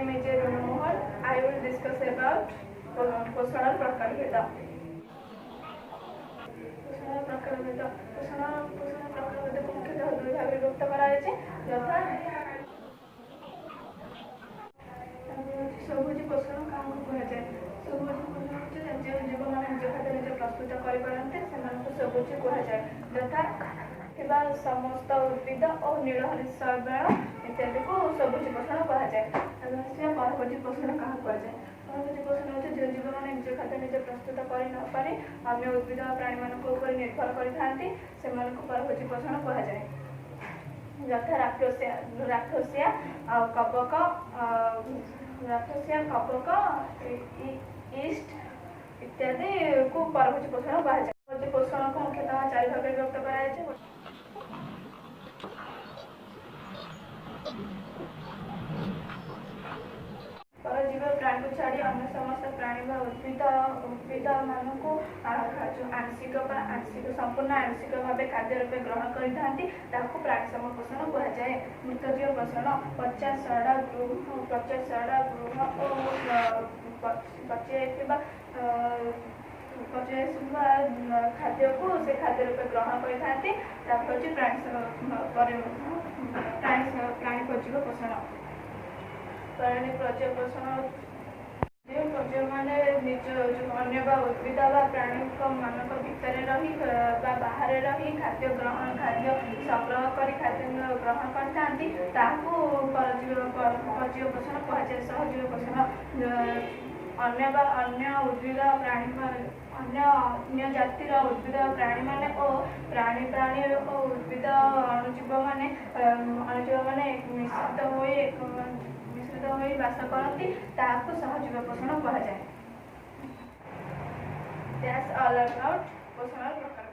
name is Runu Mohan. I will discuss about ପୋଷଣର ପ୍ରକାରଭେଦ। ପୋଷଣର ପ୍ରକାରଭେଦ, ପୋଷଣ ପ୍ରକାରଭେଦକୁ ମୁଖ୍ୟତଃ ଦୁଇ ଭାଗରେ ବିଭକ୍ତ କରାଯାଇଛି, ଯଥା ସ୍ୱଭୋଜୀ ପୋଷଣ କାହାକୁ କୁହାଯାଏ? ସ୍ୱଭୋଜୀ ପୋଷଣ ହେଉଛି ଯେଉଁ ଜୀବମାନେ ନିଜ ଖାଦ୍ୟ ନିଜେ ପ୍ରସ୍ତୁତ କରିପାରନ୍ତି, ସେମାନଙ୍କୁ ସ୍ୱଭୋଜୀ କୁହାଯାଏ। ଯଥା ଥିବା ସମସ୍ତ ଉଦ୍ଭିଦ ଓ ନୀଳହରି ଶୈବାଳ ଇତ୍ୟାଦିକୁ ସ୍ୱଭୋଜୀ ପୋଷଣ କୁହାଯାଏ। ଆସିବା ପରଭୋଜୀ ପୋଷଣ କାହାକୁ କୁହାଯାଏ? ପରଭୋଜୀ ପୋଷଣ ହେଉଛି ଯେଉଁ ଜୀବମାନେ ନିଜ ଖାଦ୍ୟ ନିଜେ ପ୍ରସ୍ତୁତ କରି ନପାରି ଅନ୍ୟ ଉଦ୍ଭିଦ ବା ପ୍ରାଣୀମାନଙ୍କ ଉପରେ ନିର୍ଭର କରିଥାନ୍ତି, ସେମାନଙ୍କୁ ପରଭୋଜୀ ପୋଷଣ କୁହାଯାଏ। ଯଥା ରାଫ୍ଲୋସିଆ ଆଉ କବକ, ରାଫ୍ଲୋସିଆ, କବକ, ଇଷ୍ଟ ଇତ୍ୟାଦିକୁ ପରଭୋଜୀ ପୋଷଣ କୁହାଯାଏ। ପରଭୋଜୀ ପୋଷଣକୁ ମୁଖ୍ୟତଃ ଚାରି ଭାଗରେ ବିଭକ୍ତ କରାଯାଇଛି। ପରଜୀବ ପ୍ରାଣୀକୁ ଛାଡ଼ି ଅନ୍ୟ ସମସ୍ତ ପ୍ରାଣୀ ବା ଉଦ୍ଭିଦମାନଙ୍କୁ ଆଂଶିକ ବା ଆଂଶିକ ସମ୍ପୂର୍ଣ୍ଣ ଆଂଶିକ ଭାବେ ଖାଦ୍ୟ ରୂପେ ଗ୍ରହଣ କରିଥାନ୍ତି, ତାହାକୁ ପ୍ରାଣୀ ସମପୋଷଣ କୁହାଯାଏ। ମୃତଜୀବ ପୋଷଣ ପଚାସଢ଼ା ଗୃହ ଓ ପଚିଯାଇଥିବା ଖାଦ୍ୟକୁ ସେ ଖାଦ୍ୟ ରୂପେ ଗ୍ରହଣ କରିଥାନ୍ତି, ତାକୁ ହେଉଛି ପ୍ରାଣୀ ପ୍ରଜୀବ ପୋଷଣ। ପ୍ରାଣୀ ପ୍ରଜୀବ ପୋଷଣ ଯେଉଁ ପ୍ରଜୀବମାନେ ନିଜ ଅନ୍ୟ ବା ଉଦ୍ଭିଦ ବା ପ୍ରାଣୀଙ୍କ ମାନଙ୍କ ଭିତରେ ରହି ବା ବାହାରେ ରହି ଖାଦ୍ୟ ସଂଗ୍ରହ କରି ଖାଦ୍ୟ ଗ୍ରହଣ କରିଥାନ୍ତି, ତାହାକୁ ପରଜୀବ ପୋଷଣ କୁହାଯାଏ। ସହଜୀବ ପୋଷଣ ଅନ୍ୟ ବା ଅନ୍ୟ ଉଦ୍ଭିଦ ପ୍ରାଣୀ ଅନ୍ୟ ଜାତିର ଉଦ୍ଭିଦ ପ୍ରାଣୀମାନେ ଓ ପ୍ରାଣୀ ଓ ଉଦ୍ଭିଦ ଅଣୁଜୀବମାନେ ମିଶ୍ରିତ ହୋଇ ବାସ କରନ୍ତି, ତାହାକୁ ସହଜୀବ ପୋଷଣ କୁହାଯାଏ। That's all about ପୋଷଣର ପ୍ରକାର।